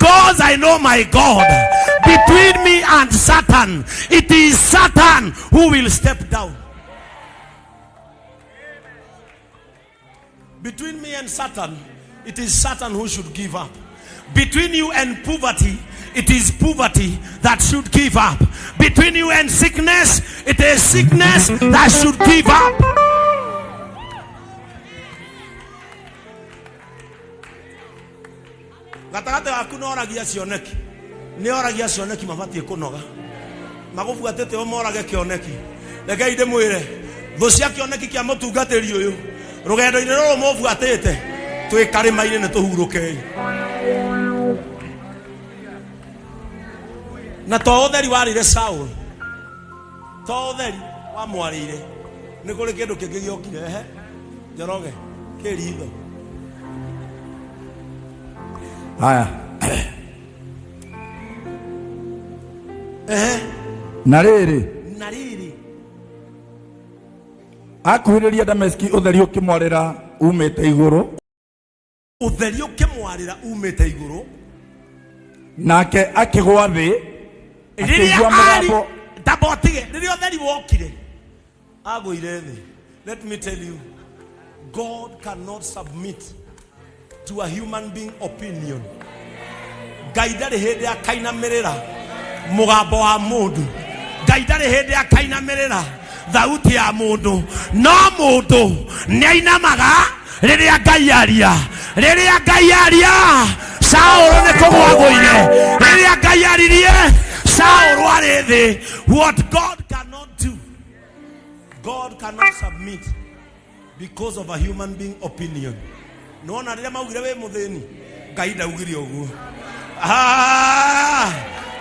Because I know my God. Between me and Satan, it is Satan who will step down. Between me and Satan, it is Satan who should give up. Between you and poverty, it is poverty that should give up. Between you and sickness, it is sickness that should give up. Gatagatĩ gaku na oragia cioneki, nĩ oragia cioneki mabatiĩ kũnoga, magũbuatĩte o morage kĩoneki. Rekei ndĩmwĩre, thũ cia kĩoneki kĩa mũtungatĩri ũyũ rũgendo-inĩ rũrũ mũbuatĩte, twĩ karĩma-inĩ nĩ tũhurũkei. Na to ũtheri warĩire Saul, to ũtheri wamwarĩire, nĩ kũrĩ kĩndũ kĩngĩ gĩokire. Ehe, Njoroge, kĩ ritho. Haya. Ehe. Na rĩrĩ, na rĩrĩ, akuhĩrĩria Dameski, ũtheri ũkĩmwarĩra umĩte igũrũ. Ũtheri ũkĩmwarĩra umĩte igũrũ. Nake akĩgwa thĩ, rĩrĩa akĩigua ari mũgambo. tambotige, rĩrĩa ũtheri wokire agũire thĩ. Let me tell you, God cannot submit to a human being opinion. Ngai ndarĩ hĩndĩ akainamĩrĩra mũgambo wa mũndũ. Ngai ndarĩ hĩndĩ akainamĩrĩra thauti ya mũndũ. No mũndũ nĩ ainamaga rĩrĩa Ngai aria. Rĩrĩa Ngai aria, Saũlũ nĩ kũgwa agũire. Rĩrĩa Ngai aririe, Saũlũ arĩ thĩ. What God cannot do, God cannot submit because of a human being opinion. Nona rĩrĩa maugire wĩ mũthĩni, Ngai ndaugire ũguo. Ah,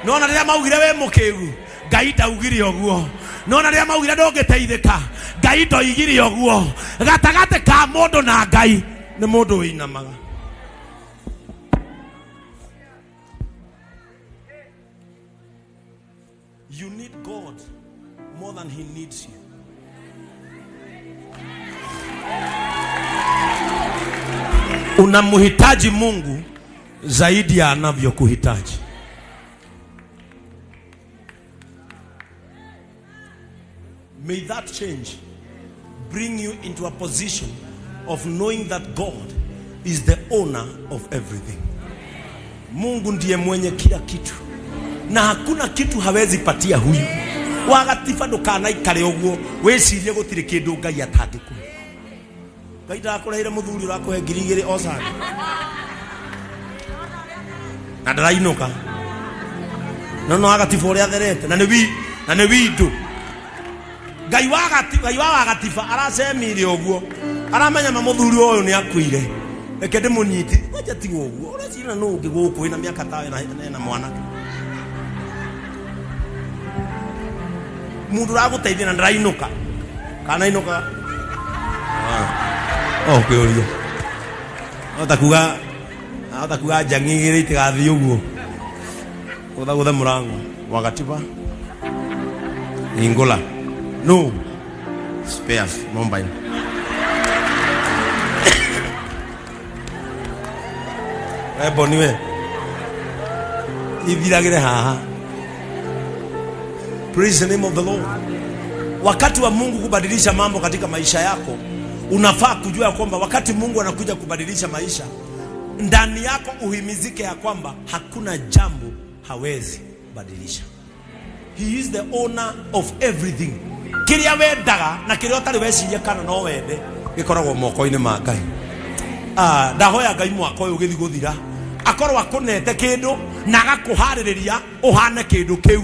nona rĩrĩa maugire wĩ mũkĩgu, Ngai ndaugire ũguo. Nona rĩrĩa maugire ndũngĩteithĩka, Ngai ndoigire ũguo. Gatagatĩ ka mũndũ na Ngai nĩ mũndũ wĩinamaga. You need God more than he needs you. Unamhitaji Mungu zaidi ya anavyokuhitaji. May that change bring you into a position of knowing that God is the owner of everything. Mungu ndiye mwenye kila kitu na hakuna kitu hawezi patia huyu. Wagatiba ndukanaikare ũguo wĩcirie gũtirĩ kĩndũ Ngai atangĩkũhe. Ngai ndakũreheire mũthuri ũrakũhe 2,000 o Sunday na ndarainũka, no agatiba ũrĩa atherete na nĩ wi na nĩ windu. Ngai wa Ngai wa wagatiba aracemire ũguo, aramenya ma mũthuri ũyũ nĩ akuire, reke ndĩmũnyiti kwanja tiga ũguo. Ũreciria nũ ũngĩ gũkũ wĩna mĩaka tawe na mwanake mundu ũragũteithia na ndarainũka kana inũka oh kĩũria no ta kuga njangi igĩrĩ itigathiĩ ũguo gũthagũthe mũrango. Wagatiba hingũla no spares mobile. We Boni, we ithiragĩre haha. Praise the name of the Lord. Wakati wa Mungu kubadilisha mambo katika maisha yako, unafaa kujua ya kwamba wakati Mungu anakuja kubadilisha maisha ndani yako, uhimizike ya kwamba hakuna jambo hawezi badilisha. He is the owner of everything. Kiria wendaga na kiria ũtarĩ weciria kana no wende gĩkoragwo moko-inĩ ma Ngai. Ah, ndahoya Ngai mwaka ũyũ ũgĩthiĩ gũthira akorwo akũnete kĩndũ na agakũharĩrĩria ũhane kĩndũ kĩu.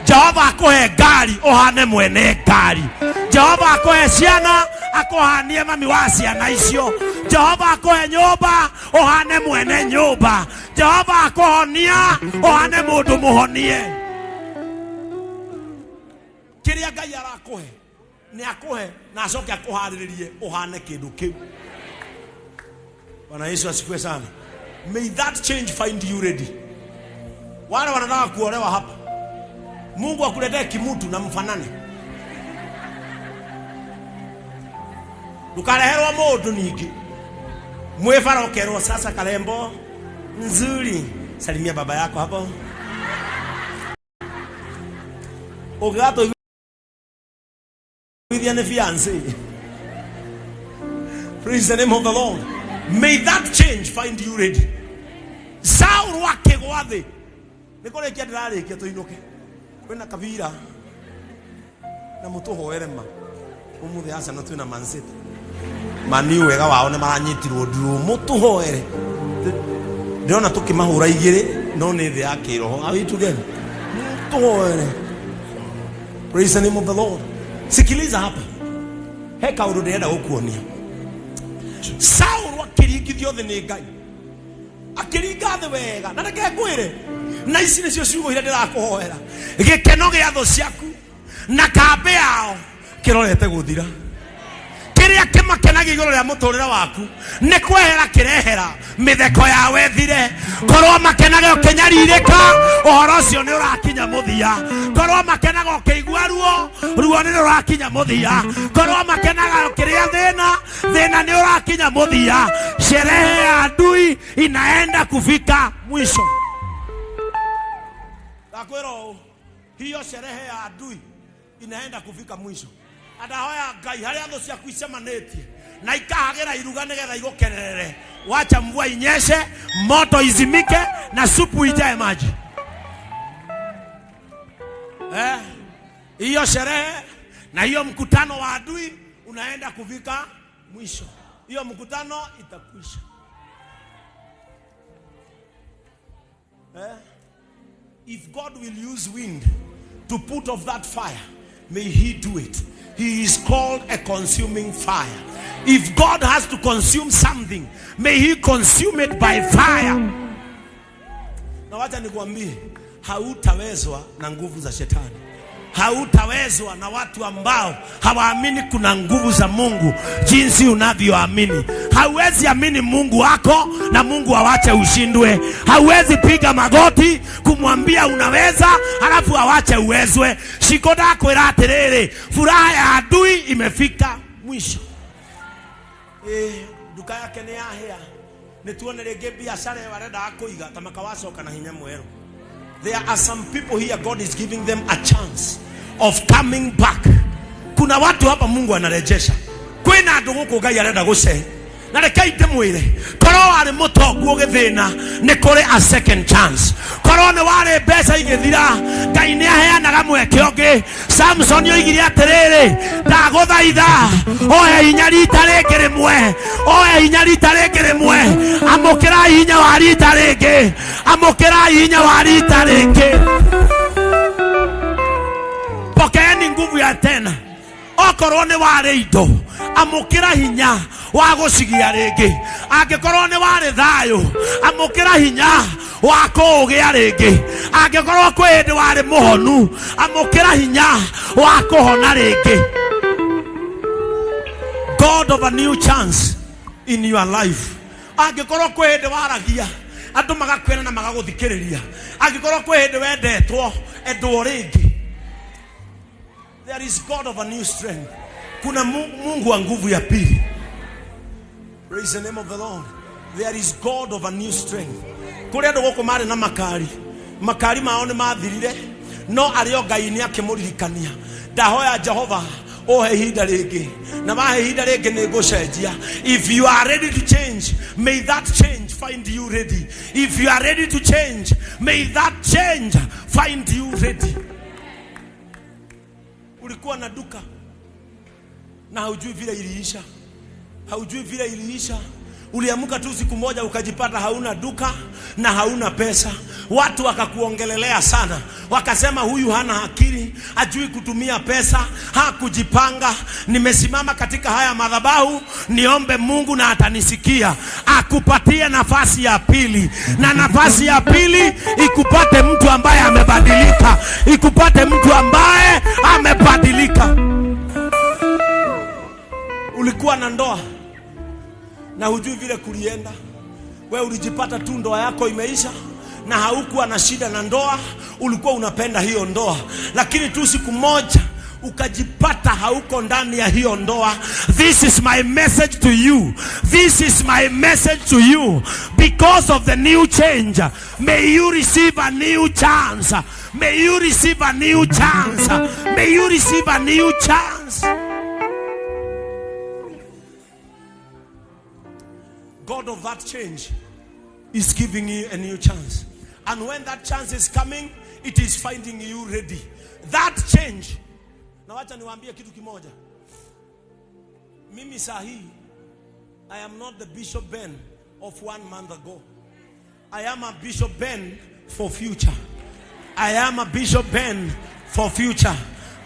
Jehova akũhe ngari ũhane mwene ngari. Jehova akũhe ciana akũhanie mami wa ciana icio. Jehova akũhe nyũmba ũhane mwene nyũmba. Jehova akũhonia ũhane mũndũ mũhonie. Kĩrĩa Ngai arakũhe nĩ akũhe na acoke akũharĩrĩrie ũhane kĩndũ kĩu. Bwana Yesu asifiwe sana. May that change find you ready. Wale wanataka kuolewa hapa, Mungu akuletee kimutu na mfanane. Ndukareherwo mundu ningĩ mwĩ bara ũkerwo sasa karembo nzuri. Salimia baba yako hapo. Ũngĩgatũiguithia nĩ fiancé. Praise the name of the Lord. May that change find you ready. Saul akĩgwa thĩ. Nĩ kũrĩkia ndĩrarĩkia tũinũke. Kwĩna kabira na mũtũhoere ma. Ũmũthĩ Arsenal twĩna Man City. Mani wega wao nĩ maranyitirwo ndurũ. Mũtũhoere. Ndĩrona tũkĩmahũra igĩrĩ no nĩ thĩ ya kĩroho. Are we together? Mũtũhoere. Praise the name of the Lord. Sikiliza hapa. He kaũndũ ndĩrenda gũkuonia. Saul akĩringithio thĩ nĩ Ngai. Akĩringa thĩ wega. Na reke ngwĩre, na ici nĩcio ciugo iria ndĩrakũhoera. Gĩkeno gĩa thũ ciaku na kambĩ yao kĩrorete gũthira. Kĩrĩa kĩmakenagia igũrũ rĩa mũtũrĩre waku nĩ kwehera kĩrehera mĩtheko yao ĩthire. Korwo makenaga ũkĩnyarirĩka, ũhoro ũcio nĩ ũrakinya mũthia. Korwo makenaga ũkĩigua ruo, ruo nĩ rũrakinya mũthia. Korwo makenaga ũkĩrĩa thĩna, thĩna nĩ ũrakinya mũthia. Sherehe ya adui inaenda kufika mwisho. Ndakwĩra ũũ, hiyo sherehe ya adui inaenda kufika mwisho. Ndahoya Ngai harĩa thũ ciaku icemanĩtie na ikahagĩra iruga nĩgetha igũkenerere. Wacha mvua inyeshe, moto izimike na supu ijae maji. Hiyo sherehe na hiyo mkutano wa adui unaenda kufika mwisho. Hiyo mkutano itakwisha. If God will use wind to put off that fire, may he do it. He is called a consuming fire. If God has to consume something, may he consume it by fire. Na wacha nikwambie, hautawezwa na nguvu za shetani. Hautawezwa na watu ambao hawaamini kuna nguvu za Mungu jinsi unavyoamini. Hauwezi amini Mungu wako na Mungu awache ushindwe. Hauwezi piga magoti kumwambia unaweza halafu awache uwezwe. Shiko ndakwĩra atĩrĩrĩ, furaha ya adui imefika mwisho. Duka yake nĩ yahĩa. Nĩ tuone rĩngĩ biacara ĩyo arendaga kũiga ta makawacoka na hinya mwerũ. There are some people here, God is giving them a chance of coming back. Kuna watu hapa Mungu anarejesha. Kwĩna andũ gũkũ Ngai arenda gũce. Na rekei ndĩmwĩre, korwo warĩ mũtongu ũgĩthĩna, nĩ kũrĩ a second chance. Korwo nĩ warĩ mbeca igĩthira, Ngai nĩ aheanaga mweke ũngĩ. Samson oigire atĩrĩrĩ, ndagũthaitha ohe hinya rita rĩngĩ rĩmwe, ohe hinya rita rĩngĩ rĩmwe, amũkĩrai hinya wa rita rĩngĩ, amũkĩrai hinya wa rita rĩngĩ. Pokeeni nguvu ya tena. Okorwo nĩ warĩ indo, amũkĩra hinya wa gũcigia rĩngĩ. Angĩkorwo nĩ warĩ thayũ, amũkĩra hinya wa kũũgĩa rĩngĩ. Angĩkorwo kwĩ hĩndĩ warĩ mũhonu, amũkĩra hinya wa kũhona rĩngĩ. God of a new chance in your life. Angĩkorwo kwĩ hĩndĩ waragia, andũ magakwĩra na magagũthikĩrĩria. Angĩkorwo kwĩ hĩndĩ wendetwo, endwo rĩngĩ. There is God of a new strength. Kuna Mungu wa nguvu ya pili. Praise the name of the Lord. There is God of a new strength. Kũrĩ andũ gũkũ marĩ na makari. Makari mao nĩ mathirire, no arĩ o Ngai nĩ akĩmũririkania. Ndahoya Jehova ũhe ihinda rĩngĩ. Na wahe ihinda rĩngĩ nĩ ngũcenjia. If you are ready to change, may that change find you ready. If you are ready to change, may that change find you ready. Ulikuwa na duka na haujui vile iliisha, haujui vile iliisha. Uliamka tu siku moja ukajipata hauna duka na hauna pesa. Watu wakakuongelelea sana, wakasema huyu hana akili, hajui kutumia pesa, hakujipanga. Nimesimama katika haya madhabahu niombe Mungu na atanisikia, akupatie nafasi ya pili, na nafasi ya pili ikupate mtu ambaye amebadilika, ikupate mtu ambaye amebadilika. Ulikuwa na ndoa na hujui vile kulienda. We ulijipata tu ndoa yako imeisha na haukuwa na shida na ndoa, ulikuwa unapenda hiyo ndoa, lakini tu siku moja ukajipata hauko ndani ya hiyo ndoa, this is my message to you. This is my message to you. Because of the new change, may you receive a new chance. May you receive a new chance. May you receive a new chance. God of that change is giving you a new chance. And when that chance is coming, it is finding you ready. That change. Na wacha niwaambie kitu kimoja. Mimi sahi, I am not the Bishop Ben of 1 month ago. I am a Bishop Ben for future. I am a Bishop Ben for future.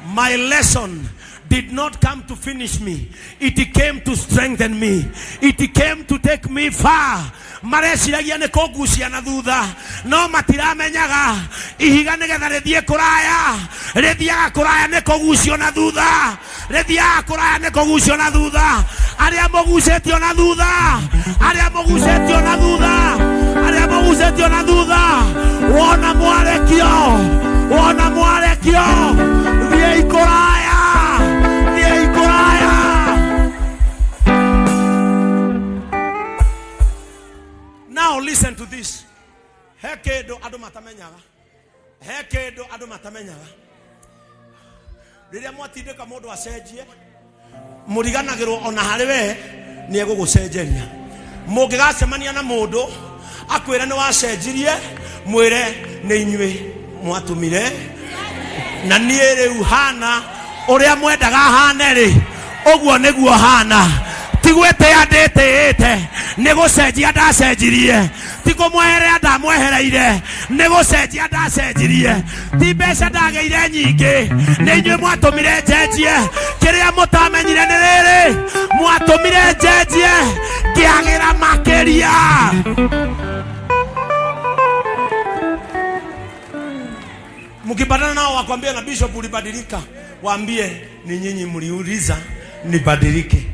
My lesson did not come to finish me. It came to strengthen me. It came to take me far. Mareciragia nĩ kũngucia na thutha, no matiramenyaga ihiga nĩgetha rĩthiĩ kũraya, rĩthiaga kũraya nĩ kũgucio na thutha, rĩthiaga kũraya nĩ kũgucio na thutha. Arĩa mũgucĩtio na thutha, arĩa mũgucĩtio na thutha, arĩa mũgucĩtio na thutha, wona mwarekio, wona mwarekio, thiĩi kũraya, thiĩi kũraya. Now listen to this. He kĩndũ andũ matamenyaga. He kĩndũ andũ matamenyaga. Rĩrĩa mwatindĩka mũndũ acenjie, mũriganagĩrwo ona harĩ we nĩ egũgũcenjeria. Mũngĩgacemania na mũndũ akwĩre nĩ wacenjirie, mwĩre nĩ inyuĩ mwatũmire, na niĩ rĩu hana ũrĩa mwendaga hane rĩ, ũguo nĩguo hana. Ti gwĩtĩa ndĩtĩĩte, nĩ gũcenjia ndacenjirie. Ti kũmweherera ndamwehereire, nĩ gũcenjia ndacenjirie. Ti mbeca ndagĩire nyingĩ, nĩ inyuĩ mwatũmire njenjie. Kĩrĩa mũtamenyire nĩ rĩrĩ, mwatũmire njenjie ngĩagĩra makĩria. Mkipatana nao wakwambia na bishop ulibadilika, waambie ni nyinyi mliuliza nibadilike.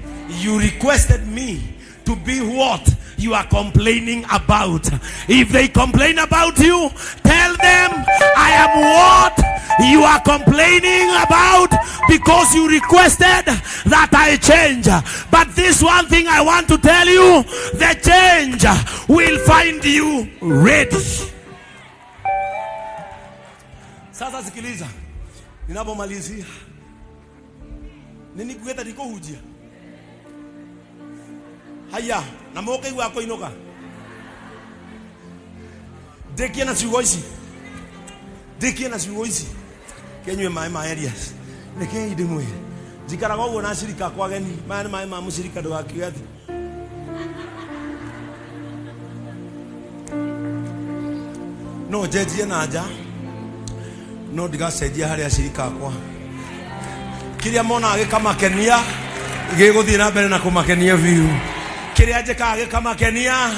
You requested me to be what you are complaining about. If they complain about you, tell them I am what you are complaining about because you requested that I change. But this one thing I want to tell you, the change will find you ready. Sasa sikiliza, ninapomalizia nini kuweta niko hujia haya na moke igua koinuka ndikie na ciugo ici, ndikie na ciugo ici, kenyue maĩ ma Elias. Rekei ndĩmwĩre, njikaraga ũguo na acirika akwa ageni. Maya nĩ maĩ ma mũcirika, ndũgakiuge atĩ no njenjie na nja, no ndigacenjia harĩ acirika akwa. Kĩrĩa monaga gĩkamakenia gĩgũthiĩ na mbere na kũmakenia biũ. Kĩrĩa njĩkaga gĩkamakenia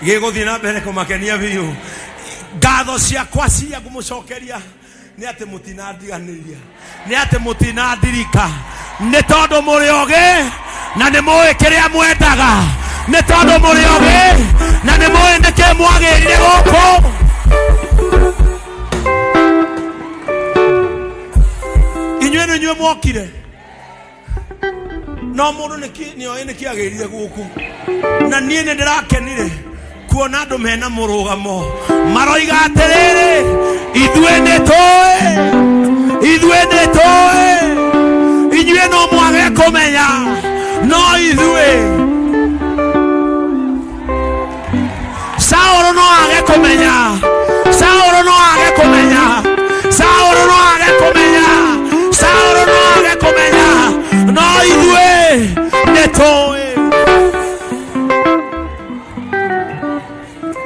gĩgũthiĩ na mbere kũmakenia biũ. Ngatho ciakwa cia ngũmũcokeria nĩ atĩ mũtinandiganĩria, nĩ atĩ mũtinandirika, nĩ tondũ mũrĩ ogĩ na nĩ mũĩ kĩrĩa mwendaga, nĩ tondũ mũrĩ ogĩ na nĩ mũĩ nĩkĩ mwagĩrire gũkũ. Inyuĩ nĩ inyuĩ mwokire, no mũndũ nĩoĩ nĩkĩ agĩrire gũkũ. Na niĩ nĩ ndĩrakenire kuona andũ mena mũrũgamo maroiga atĩrĩrĩ, ithuĩ nĩ tũĩ, ithuĩ nĩ tũĩ, inyuĩ no mwage kũmenya, no ithuĩ. Saũlũ no age kũmenya, Saũlũ no age kũmenya, Saũlũ no age kũmenya, Saũlũ no age kũmenya, no ithuĩ nĩ tũĩ.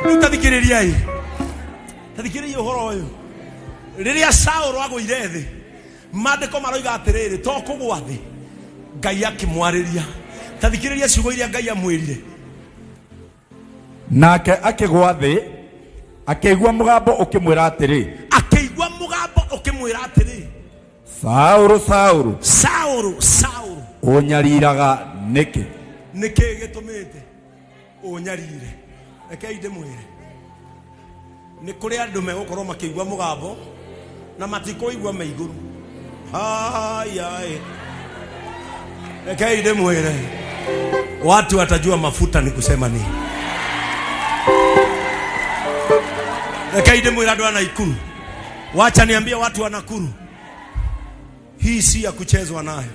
Rĩu ta thikĩrĩriai, ta thikĩrĩria ũhoro ũyũ. Rĩrĩa Saũlũ agũire thĩ, maandĩko maroiga atĩrĩrĩ, to kũgũa thĩ, Ngai akĩmwarĩria. Ta thikĩrĩria ciugo iria Ngai amwĩrire. Nake akĩgũa thĩ, akĩigua mũgambo ũkĩmwĩra atĩrĩ, Akĩigua mũgambo ũkĩmwĩra atĩrĩ, Saũlũ, Saũlũ, Saũlũ, Saũlũ, ũnyariraga nĩkĩ? Nĩkĩ gĩtũmĩte ũnyarire? Rekei ndĩmwĩre, nĩ kũrĩ andũ megũkorwo makĩigua mũgambo na matikũigua me igũrũ. Ai, ai. Rekei ndĩmwĩre, watu watajua mafuta ni kusema nini. Rekei ndĩmwĩre andũ a Naikuru, wacha niambie watu wa Nakuru, hii si ya kuchezwa nayo.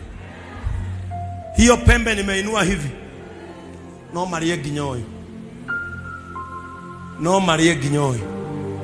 Hiyo pembe nimeinua hivi, no marie nginya ũyũ, no marie nginya ũyũ.